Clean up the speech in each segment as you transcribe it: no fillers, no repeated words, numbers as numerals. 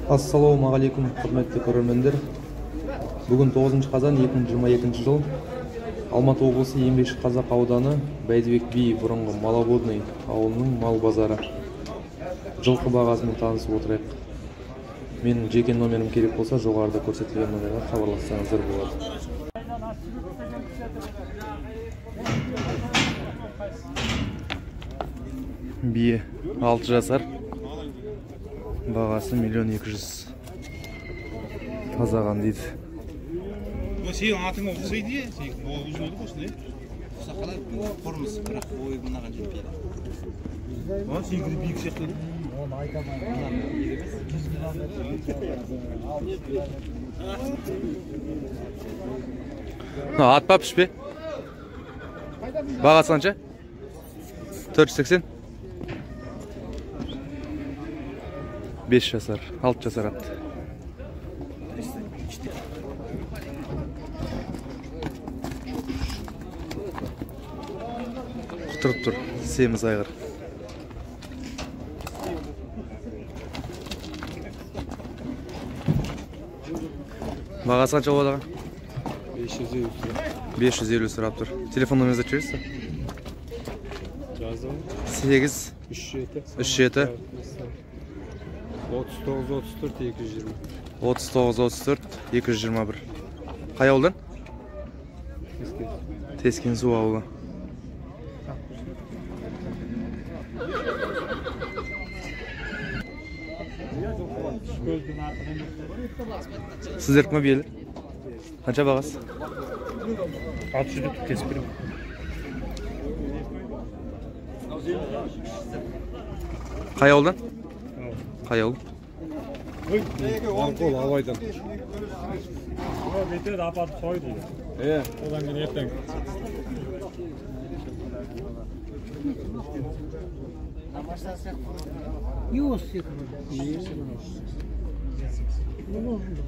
Ассалаумағалейкум, құрметті көрермендер. Бүгін 9 қазан 2022 жыл. Алматы облысы Еңбекшіқазақ ауданы Бәйдібек би бұрынғы Маловодный ауылының мал базары. Жылқы бағасымен танысып отырайық. Менің жеке номерім керек болса, жоғарыда көрсетілген номерге хабарлассаңыздар болады. Бие 6 жасар. Бағасы 1 200 000. Тазаған дейді. Сенің атыңа ұқсайды, сен ұзын еді ғой, Сақалар қормыз, бірақ бойы мынаған жетпейді. Сенікі де биік сияқты еді. Оны айта алмаймын. Мына ат па, пішпе? Бағасы қанша? 480. 5 жасар, 6 жасар ат. Құтырып тұр, семіз айғыр. Бағасы қанша болады аға? 550 сұрап. 550 сұрап тұр. Телефон номеріңізді айтып жібересіз бе? Жаздым. 8 37 37 39 34 220. 39 34 221. Қай ауылдан? Тескенсу ауылы. Сіздердікі ме биелер? Қанша бағасы? 600 деп кесіп беремін. Қай ауылдан? Қай ауыл? Алқол Абайдан. Бетеді апарып сойды. Одан кейін ертең.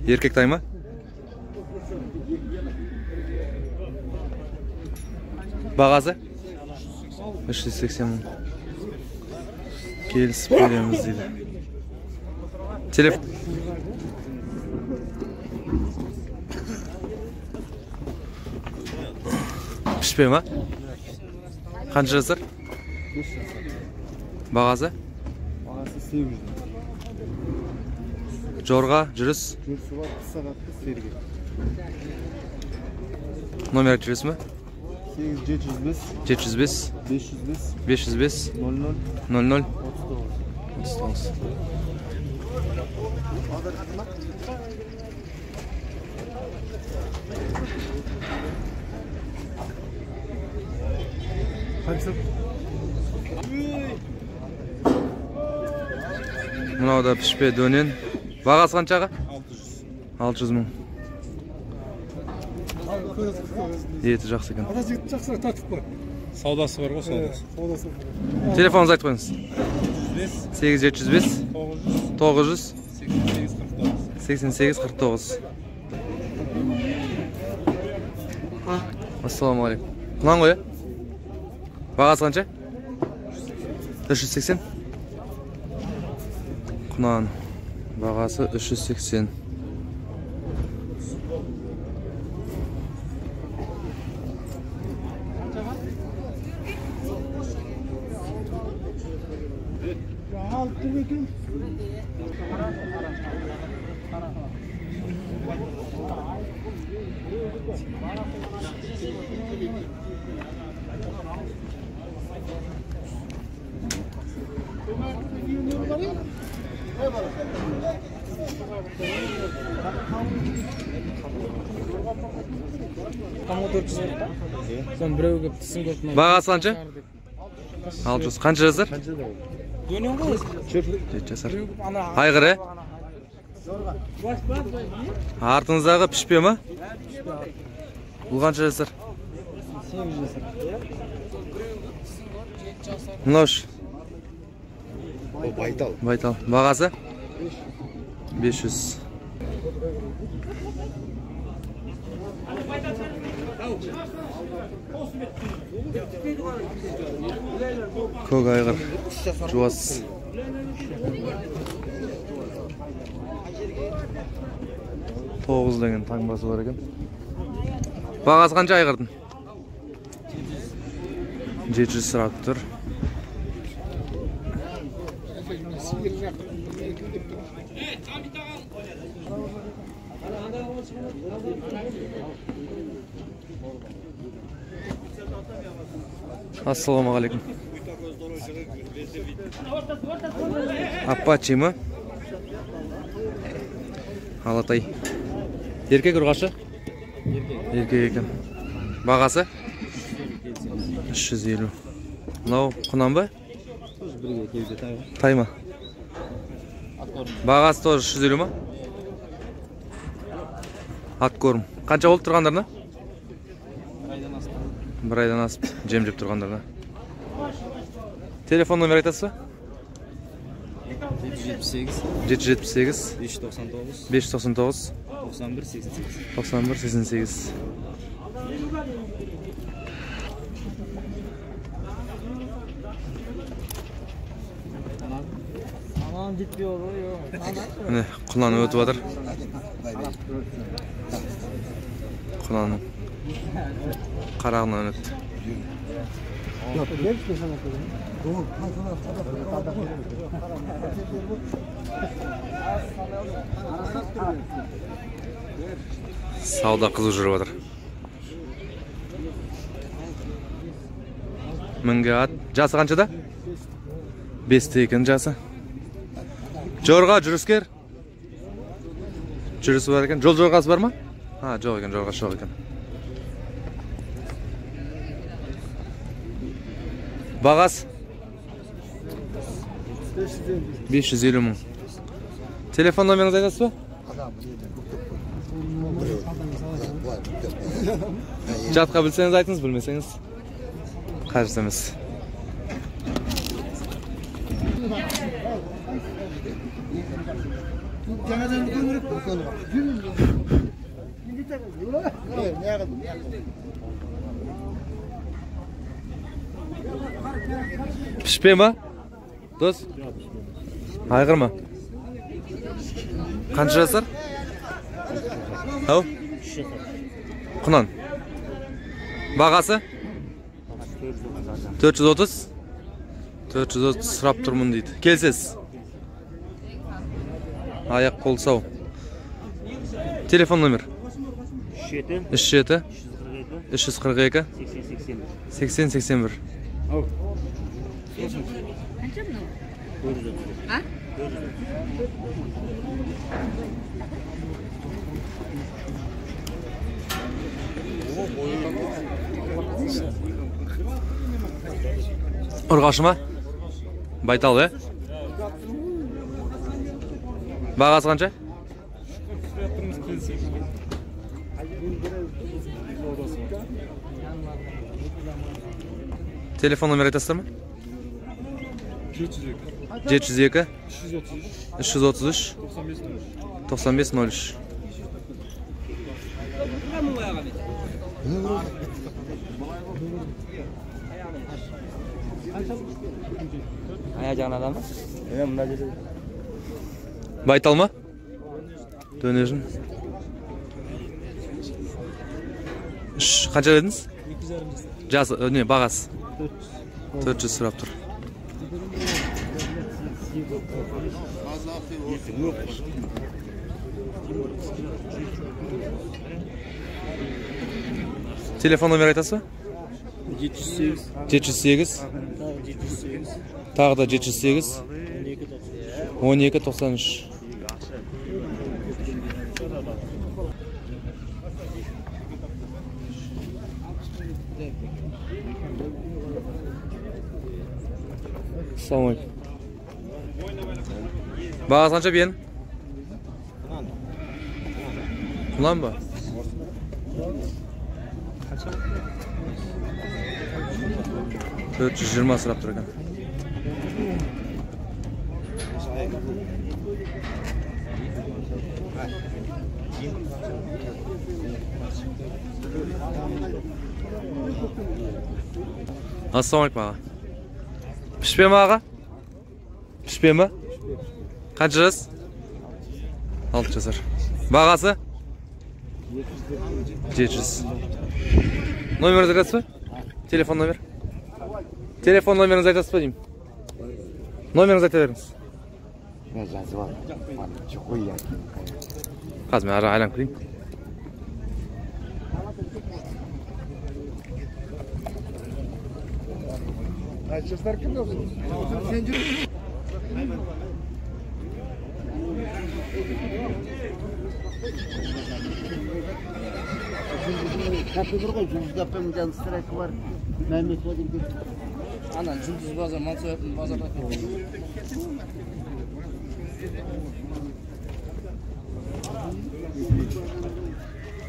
Еркек тай ма? Бағасы? 380 мың. Келісіп береміз дейді. Телефон. Пішпе ма? Қанша жасар? Бағасы? Бағасы 800. Жорға, жүріс? Жүрісі бар, қысқа қатты, сергек. Номер айтып жібересіз бе? 8 705 705 505 505 00 00 39. 39. Мынау да пішпе дөнен. Бағасы қанша аға? 600. 600 мың. Еті жақсы екен. Ата жігіт жақсырақ тартып қой. Саудасы бар ғой, саудасы. Саудасы бар. Телефоныңызды айтып қойыңыз. 705 8 705 900 900 88 49. 88 49. Ассалаумағалейкум. Құнан ғой, бағасы қанша? 380. Құнан бағасы 380. Бағасы қанша? 600. Қанша жасар? 7 жасар. Айғыр, ә? Артыңыздағы пішпе ма? Бұл қанша жасар? 8 жасар. Мынау ше? Байтал. Байтал. Бағасы? 500. Көк айғыр. Жуас. 9 деген таңбасы бар екен. Бағасы қанша айғырдың? 700 сұрап тұр. Ассалаумағалейкум. Апачи ма? Алатай. Еркек ұрғашы? Еркек екен. Бағасы? 350. Мынау құнан ба? Тай ма? Бағасы тоже 350 ма? Откорм. Қанша болып тұрғандарына? Бір айдан асып, жем жеп тұрғандарына. Телефон номер айтасыз ба? 778 778 599 599 91 88 91 88. Міне құлан өтіп жатыр. Құланның қарағынан өтті. Сауда қызу жүріп жатыр. Мінгі ат. Жасы қаншада? 5-те екен жасы. Жорға жүріскер. Жүрісі бар екен. Жол жорғасы бар ма? Ha, жоқ екен, жорғасы жоқ екен. Бағасы? 550 мың. Телефон номеріңізді айтасыз ба? Жатқа білсеңіз айтыңыз, білмесеңіз қажет емес. Пішпе ма? Дос? Айғыр ма? Қанша жасар? Ау? Құнан. Бағасы? 430? 430 сұрап тұрмын дейді. Келсіз. Аяқ қол сау. Телефон номер? 37 342 80 81. Қанша мынау? А? Ұрғашы ма? Байтал, е? Бағасы қанша? Телефон номер айтасыздар ма? 702 333 95 03. Байтал ма? Дөнежін. Қанша дедіңіз? Жасы, не, бағасы? 400 сұрап тұр. Телефон номер айтасыз ба? 708 тағы да 708 12 93. Ассалаумағалейкум. Бағасы қанша биенің? Құнан ба? 420 сұрап тұр екен. Ассалаумағалейкум аға. Пішпе ма аға? Пішпе ма? Қанша жас? 6 жасар. Бағасы? 700. Номеріңізді айтасыз ба? Телефон номер? Телефон номеріңізді айтасыз ба деймін? Номеріңізді айта беріңіз. Мен жазып алдым. Қазір мен ары айланып келейін. Капы бар ғой, Жұлдыз кафенің жанында стройка бар. Мәмет деген. Ана Жұлдыз базар, мал соятын базарда.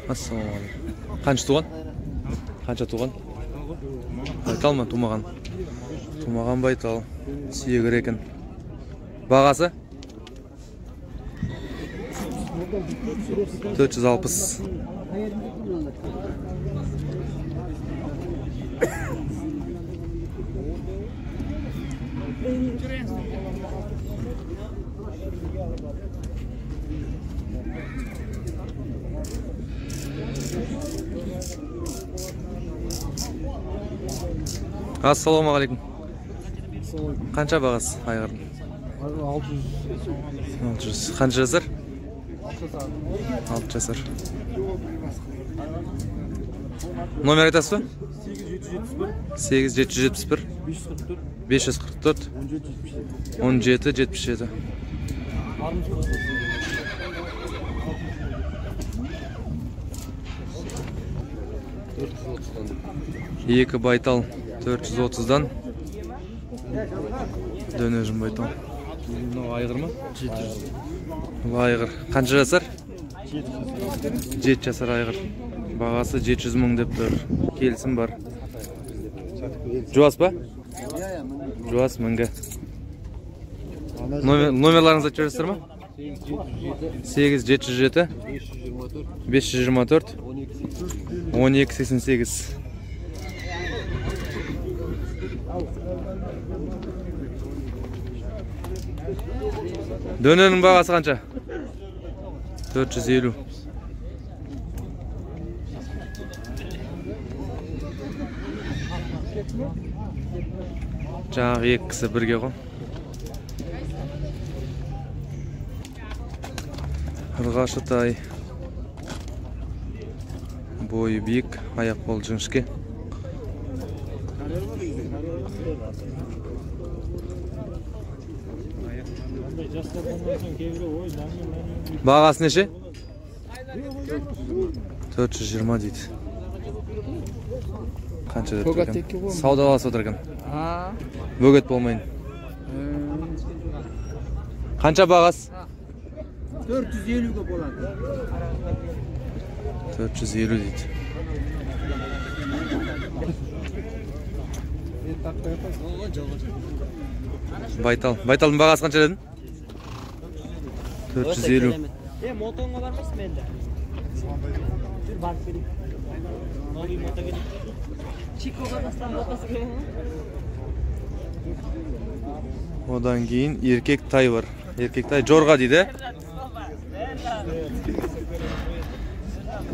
Ассалаумағалейкум. Қанша туған? Қанша туған? Байтал ма тумаған? Тумаған байтал. Сүйегір екен. Бағасы? 460. Ассалаумағалейкум. Қанша бағасы айғырдың? 600. 600. Қанша жасар? 6 жасар. Номер айтасыз ба? 8771 544 17 77. Екі байтал 430-дан. Дөнежін байтал. Мынау айғыр ма? 700. Бұл айғыр. Қанша жасар? 7 жасар айғыр. Бағасы 700 мың деп тұр. Келісім бар. Жуас па? Жуас мінгі. Номерларыңызды айтып жібересіздер ма? 8 707 524 12 88. Дөненің бағасы қанша? 450. Жаңағы екі кісі бірге ғой. Ырғашы тай. Бойы биік, аяқ қолы жіңішке. Бағасы неше? 420 дейді. Қанша деп тұр екен? Саудаласып отыр екен. Бөгет болмайын. Қанша бағасы? 450-ге болады. 450 дейді. Байтал. Байталдың бағасы қанша дедің? 450. Мотоңға бармайсың ба енді? Жүр, барып келейік. Новый мото келейік. Чико Қазақстан мотосы келейік. Одан кейін еркек тай бар. Еркек тай жорға дейді.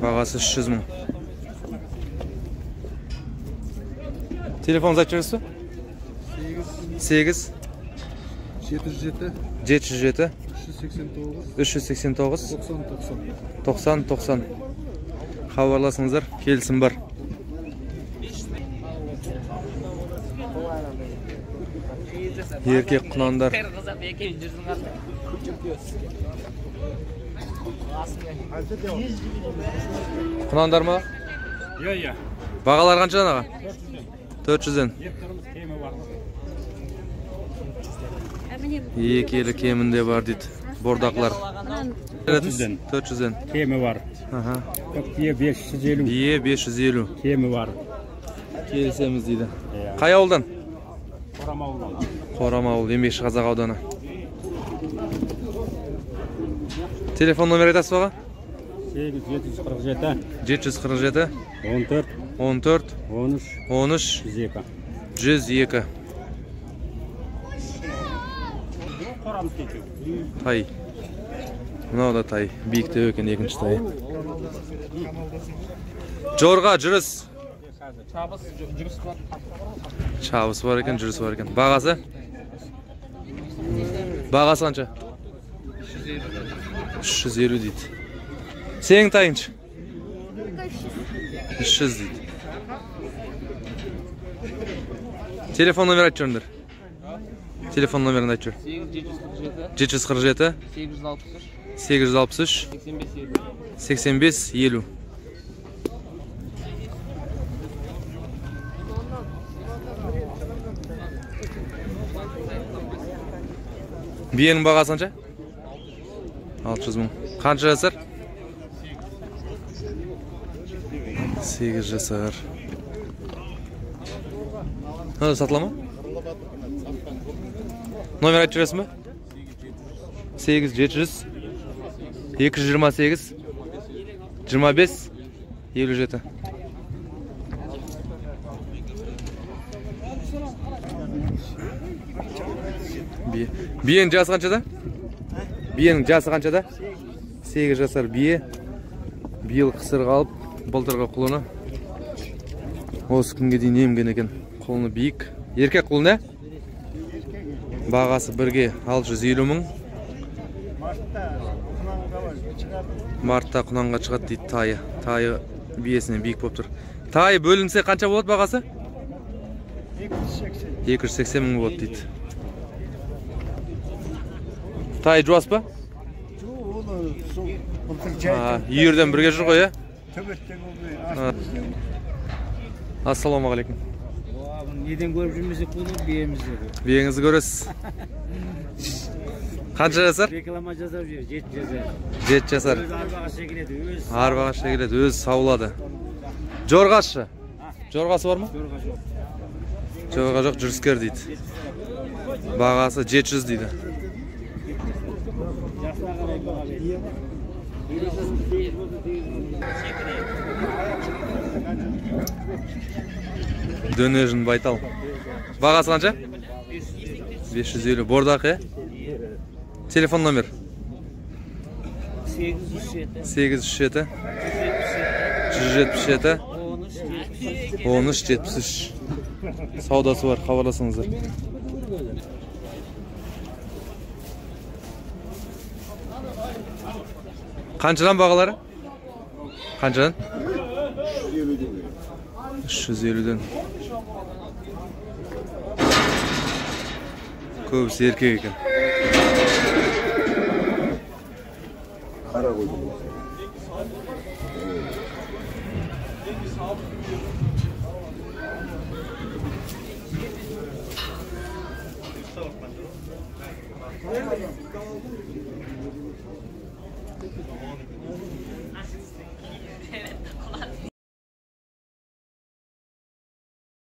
Бағасы 300 мың. Телефоныңызды айтып жібересіз бе? 8 707 707 389 389 90 90 90 90. Хабарласыңыздар, келісім бар. Еркек құнандар. Құнандар ма? Иә, иә. Бағалар қаншадан аға? 400-ден. Екі елі кемінде бар дейді. Бордақлар. 400-ден. 400-ден. Кемі бар. Аха. Бие 550. Бие 550. Кемі бар. Келісеміз дейді. Қай ауылдан? Қорам ауылынан. Қорам ауыл, Еңбекші Қазақ ауданы. Телефон номер айтасыз ба аға? 8 747 747 14 14 13 13 102. 102. Тай. Мынау да тай, биіктеу екен екінші тайы. Жорға, жүріс. Чабыс, жүріс бар. Чабысы бар екен, жүрісі бар екен. Бағасы? Бағасы қанша? 350 дейді. Сенің тайыңшы? 300 дейді. Телефон номер айтып жіберіңдер. Телефон номерін айтып жібер. 747 863 85 50. Биенің бағасы қанша? 600 мың. Қанша жасар? 8 жасар. Мынау сатыла ма? Номер айтып жібересің бе? 8 700 228 25 57. Биенің жасы қаншада? Биенің жасы қаншада? 8 жасар бие. Биыл қысырға алып, былтырғы құлыны осы күнге дейін емген екен. Құлыны биік. Еркек құлыны? Бағасы бірге 650 мың. Мартта құнанға шығады дейді тайы. Тайы биесінен биік болып тұр. Тайы бөлінсе қанша болады бағасы? 280 мың болады дейді. Тайы жуас па? Үйірден бірге жүр ғой, ә? Ассалаумағалейкум. Неден көріп жүрмесек болады, биемізді. Биеңізді көресіз. Қанша жасар? Реклама жасап жүр, 7 жасар. 7 жасар. Өз арбаға шегіледі, өз. Арбаға шегіледі, өз саулады. Жорғашы? Жорғасы бар ма? Жорға жоқ. Жорға жоқ, жүріскер дейді. Бағасы 700 дейді. Жасына қарай баға береді. Дөнежін байтал. Бағасы қанша? 550. Бордақы, е? Телефон номер? 807 807 177 13 73. Саудасы бар, хабарласыңыздар. Қаншадан бағалары? Қаншадан? 350-ден. Көбісі еркек екен. Қара қойды.